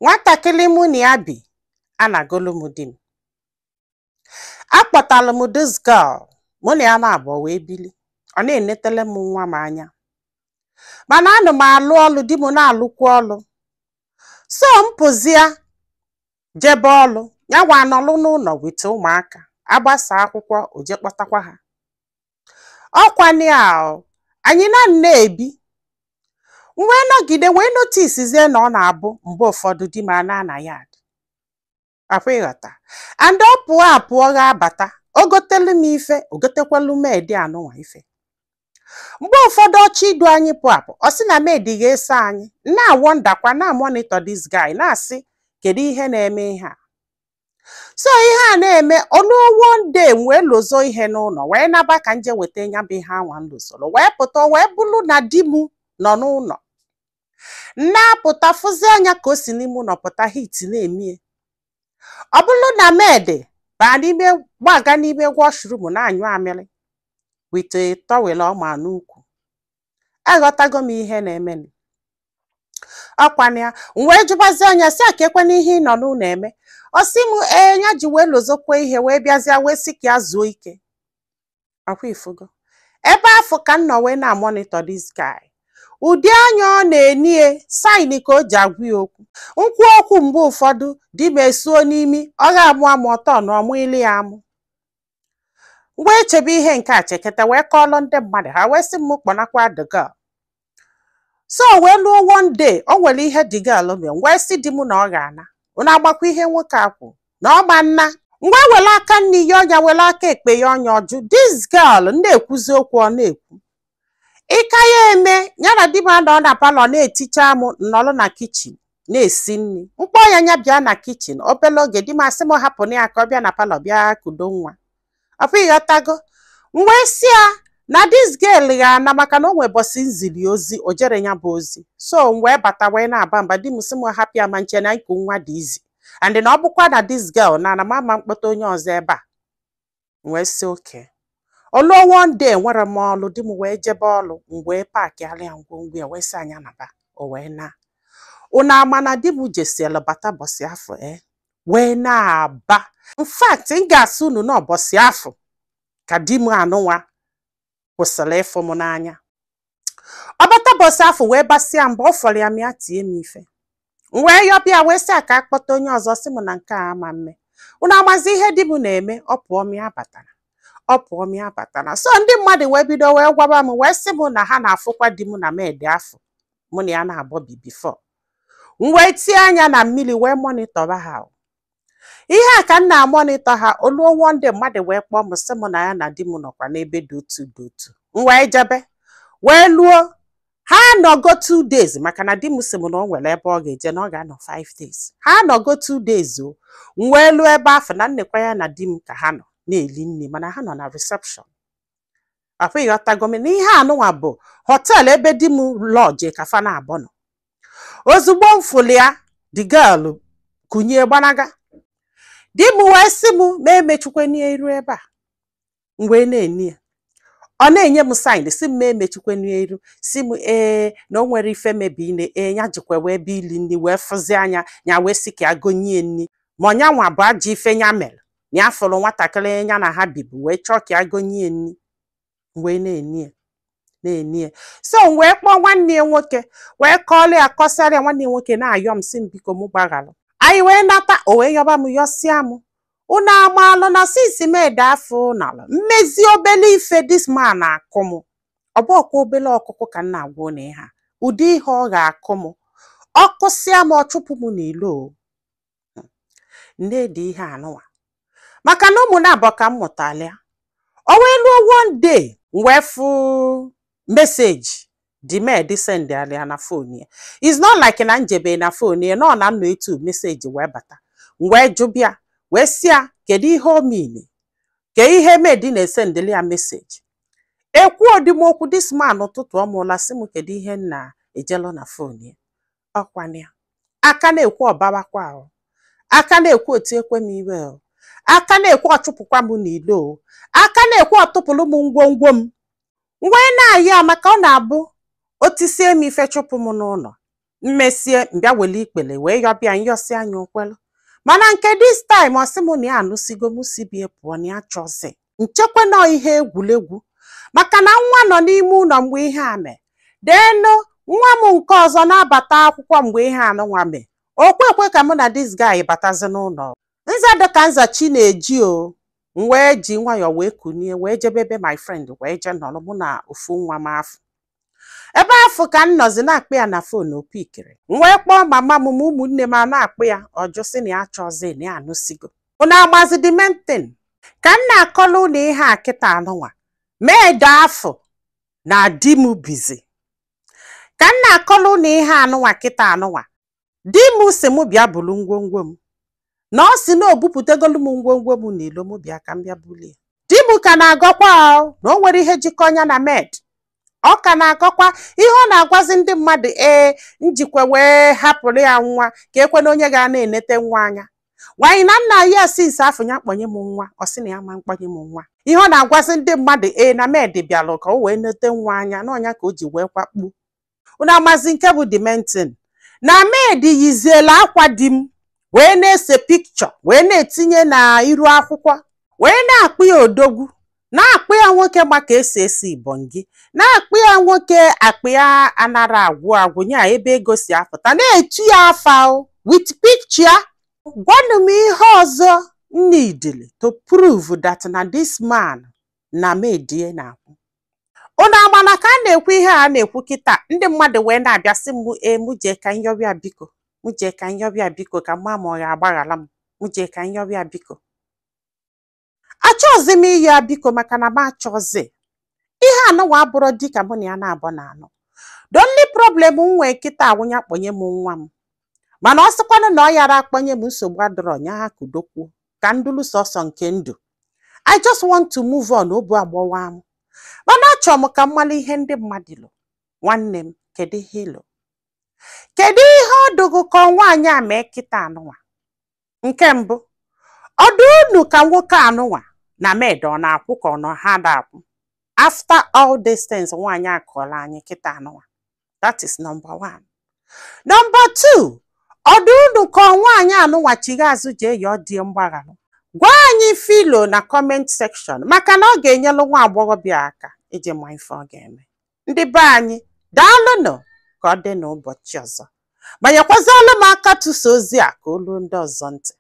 Nwatakịrị mụ na ya bi anagolu m di m. Akpọtalụ m this girl, mụ na ya na-abụọ wee bili. Ọ na-enetele m nwa m anya. Mana anụ m alụ ọlụ, di m na-alụkwa ọlụ. So m pụzia jebe ọlụ, ya nwa anọlụ n'ụlọ with ụmụaka. Agbasa akwụkwọ, o je kpọtakwa ha. Ọkwani a o, anyị na na-ebi. M wee nọgide wee noticezie na ọ na-abụ mgbe ụfọdụ di m ana na yard. Akwa ịghọta. And ọ pụọ apụọ ga-abata, o gotelu m ife, o gotekwelu maid anụnwa ife. Mgbe ụfọdụ ọchọ idu anyị pụ apụ, ọ sị na maid ga-eso anyị. Na-awonderkwa, na-monitor this guy, na-asị kedu ihe na-eme ihe a. So ihe a na-eme oluo, one day m wee lozo ihe n'ụlọ wee naba ka nje weta ya bụ ihe anwa m lozoro wee pụta, wee bụrụ na di m nọ n'ụlọ. Na-apụta fụzie anya ka o si n'ime ụlọ pụta, heat na-emie. Ọ bụrụ na maid baa n'ime, gbaga n'ime washroom na-anyụ amịrị with a towel ọ ma n'ukwu. Aghọtago m ihe na-emenụ. Ọkwana ya, m wee jụbazie anya sị a ka ekwe n'ihe ị nọ n'ụlọ eme. Ọ sị m ee, ya ji wee lozokwa ihe wee bịazịa wee sị ka ya zuo ike. Ọkwa ifugo. Ebe afọ ka m nọ wee na-monitor this guy. Ụdị anya ọ na-enie sign ka o ji agwa ya okwu. Nkwu okwu mgbe ụfọdụ, di m esuo n'imi, ọ ga-amụ amụ ọtọ na ọmụ ili ya amụ. M wee chebe ihe nke a cheketa wee kọọlụ ndị mmadụ, ha wee sị m kpọnakwa the girl. So wee luo one day, o nwere ihe the girl mere, m wee sị di m na ọ ga-ana. Unu agbakwa ihe nwoke a kwu na ọ ma nna. M wee were aka nne ya ọnya, were aka ekpe ya ọnya, ọjụ. This girl na-ekwuzi okwu, ọ na-ekwu ịka ya eme ya na di m anọ na parlour na-eticha m, nọrọ na kitchen na-esi nri. Mkpọ ya, nya bịa na kitchen. Obere oge, di m asị m hapụ na ya ka ọ bịa na parlour bịa kudo nwa. Ọkwa ịghọtago? M wee sị ya na this girl ga-ana maka na o nwee bọsị nziri ozi o jere ya bụ ozi. So m wee bata wee na-aba mba, di m sị m hapụ ya ma nche na iku nwa dị izi and na ọ bụkwa na this girl na na m ama mkpọta onye ọzọ ebe a. M wee sị okay. Oluo one day, nwere m ọlụ, di m wee jebe ọlụ, m wee packịala ya ngwongwo ya wee sị anya naba, o wee na. Unu ama na di m jesiela bata bọsị afọ e wee na-aba. In fact, m ga-asị unu na ọbọsị afọ ka di m anụnwa kwụsịrị ịfụ m n'anya. Ọ bata bọsị afọ wee basịa mbọ, ọ fọrọ ya ma ya tie m ife. M wee yọbịa wee sị a ka akpọta onye ọzọ, sị m na nke a ama mme. Unu amazi ihe di m na-eme? Ọ pụọ m ya batara, ọ pụọ m ya batara. So ndị mmadụ wee bido wee gwaba m, wee sị m na ha na-afụkwa di m na maid afọ mụ na ya na-abọbi before. M wee tie anya na mmiri wee monitorba ha. Ihe a ka m na-amonitor ha. Oluo one day, mmadụ wee kpọọ m, sị m na ya na di m nọkwa n'ebe dị otu dị otu. M wee jebe wee luo, ha anọgo 2 days, maka na di m sị m na o nwere ebe ọ ga-eje, na ọ ga-anọ 5 days. Ha anọgo 2 days o. M wee luo ebe afọ na nnekwa ya na di m ka ha nọ na-eli nri, mana ha nọ na reception. Akwa ịghọtago m na ihe anụnwa bụ hotel ebe di m lodge ka fa na-abọ nọ. Ozugbo m fụlụ ya, the girl kụnye gbanaga. Di m wee sị m ma emechukwe n'iru ebe a. M wee na-eni ya, ọ na-enye m sign, si m ma emechukwe n'iru, si m ee, na o nwere ife mebi ine. Ee, ya jikwa wee bịa ili nri wee fụzi anya ya, wee sị ka ya gonye nri, ma ọnyanwa bụ ajọ ife ya mere na ya fụrụ nwatakịrị ya na ha bibu wee chọọ ka ya gonye nri. M wee na-eni ya, na-eni ya. So m wee kpọọ nwanne ya nwoke wee kọọrọ ya, kọsara ya. Nwanne ya nwoke na-ayọ m, sị m biko mụ gbaghalụ. Anyị wee nata, o wee yọba m, yọsịa m. Unu amaalụ na since maid afọ nalụ mmezi obele ife, this man akụ m. Ọ bụ ọkwa obele ọkụkụ ka m na-agwa unu ihe a. Ụdị ihe ọ ga-akụ m, ọ kụsịa m, ọ chụpụ m n'ilo o. Nne dị ihe anụnwa maka na ụmụ na-abọ ka m mụtara ya. O wee luo one day, m wee fụ message the maid send ya na phone ya. It's not like na njebe na phone ya nọ na nnọ etu message wee bata. M wee jụbịa wee sị ya kedu ihe o mean, ke ihe maid na-esendịlị ya message. Ekwu odimokwu, this man ụtụtụ ọ mụla sị m kedu ihe m na-ejelụ na phone ya. Ọkwana ya aka na-ekwu ọbawakwa ahụ, aka na-ekwu otu ekwe m iwe o, aka na-ekwu ọchụpụkwa m n'ilo o, aka na-ekwu ọtụpụrụ m ngwongwo m. M wee na-ayọ ya maka ọ na-abụ o tisie m ife, chụpụ m n'ụlọ. Mmesie mbịa wele ikpele wee yọbịa nyọsi anya okwelu. Mana nke this time, ọ sị m na ya anụsigo, m si bie pụọ, na ya chọzi nchekwa nọ ihe egwuregwu, maka na nwa nọ n'ime ụlọ mgbe ihe a mee. Denu nwa m nke ọzọ na-abata akwụkwọ mgbe ihe anụnwa mee. O kwekwe ka mụ na this guy batazi n'ụlọ nza dịka nza chi na-eji o. M wee ji nwayọọ wee kunie, wee jebe ebe my friend, wee jee nọrọ mụ na ofu nwa m afọ ebe afọ ka m nọzi na-akpụ ya na phone opikiri. M wee kpọọ mama m ma ụmụnne m a na-akpụ ya, ọjụ sị na ya chọzi, na ya anụsigo. Unu agbazi the main thing ka m na-akọlụ ụlọ ihe a kịta anụnwa meedo afọ na di m bizi. Ka m na-akọlụ ụlọ ihe anụnwa kịta anụnwa, di m si m bịa bulu ngwongwo m, na ọ sị na o bupụtagolu m ngwongwo m n'ilo, m bịa ka m bịa bulie. Di m ka na-agọkwa o na o nwere ihe jikọ ya na med. Ọ ka na-agọkwa ihe ọ na-agwazi ndị mmadụ. Ee, njikwa wee hapụrụ ya nwa ka ekwe na onye ga na-enete nwa anya nwaanyị na nna ya since afọ ya kpọnye m nwa. Ọ sị na ya ma mkpọnye m nwa. Ihe ọ na-agwazi ndị mmadụ, ee, na med bịalụ ka o wee nete nwa anya na ọnya ka o ji wee kwakpuo. Unu amazi nke bụ the main thing, na med yiziela akwa di m wee na-ese pikchọ, wee na-etinye na iru akwụkwọ, wee na-akpụ ya odogwu, na-akpụ ya nwoke ma ka esi esi ibongi, na-akpụ ya nwoke akpụ ya anara agwụ agwụ nya ebe ego si apụta, na-etu ya afa o with picture. Gwanụ m ihe ọzọ needili to prove that na this man na medie na-akwụ. Unu ama na ka a na-ekwu ihe a na-ekwu kịta, ndị mmadụ wee na-abịa sị m, ee, mụ jee ka nyọbịa biko, mụ jee ka nyọbịa biko, ka mma ma ọ ga-agbaghara m, mụ jee ka nyọbịa biko. Achọghịzi m iyi ya biko, maka na m achọzi ihe anụnwa abụrọ di ka mụ na ya na-abụ na anụ. The only problem m nwee kịta awụnya kpọnye m nwa m, mana ọ sịkwanụ na ọ yara akpọnye m, nsogbu adọrọ nya, ha kudokwuo ka ndulu sọsọ nke ndụ. I just want to move on. Obu agbọwa m, mana achọrọ m ka m mara ihe ndị mmadụ lụ. Nwanne m, kedu ihe ịlụ? Kedu ihe ọ dụgụ ka nwaanyị a mee kịta anụnwa? Nke mbụ, ọdụ unu ka nwoke anụnwa na med ọ na-akwụ ka ọ nọ ha da akwụ after all these things nwaanyị akọọla anyị kịta anụnwa? That is number one. Number two, ọdụ unu ka nwaanyị anụnwa chigha azụ jee yọọ die mgbaghara? Gwa anyị filo na comment section, maka na ọ ga-enyelu nwa agbọghọbịa aka iji ma ife ọ ga-eme. Ndị be anyị, daalụnụ. Ka ọ dị n'ụbọchị ọzọ. Manyekwazialụ m aka tụsa ozi a ka olu ndị ọzọ ntị.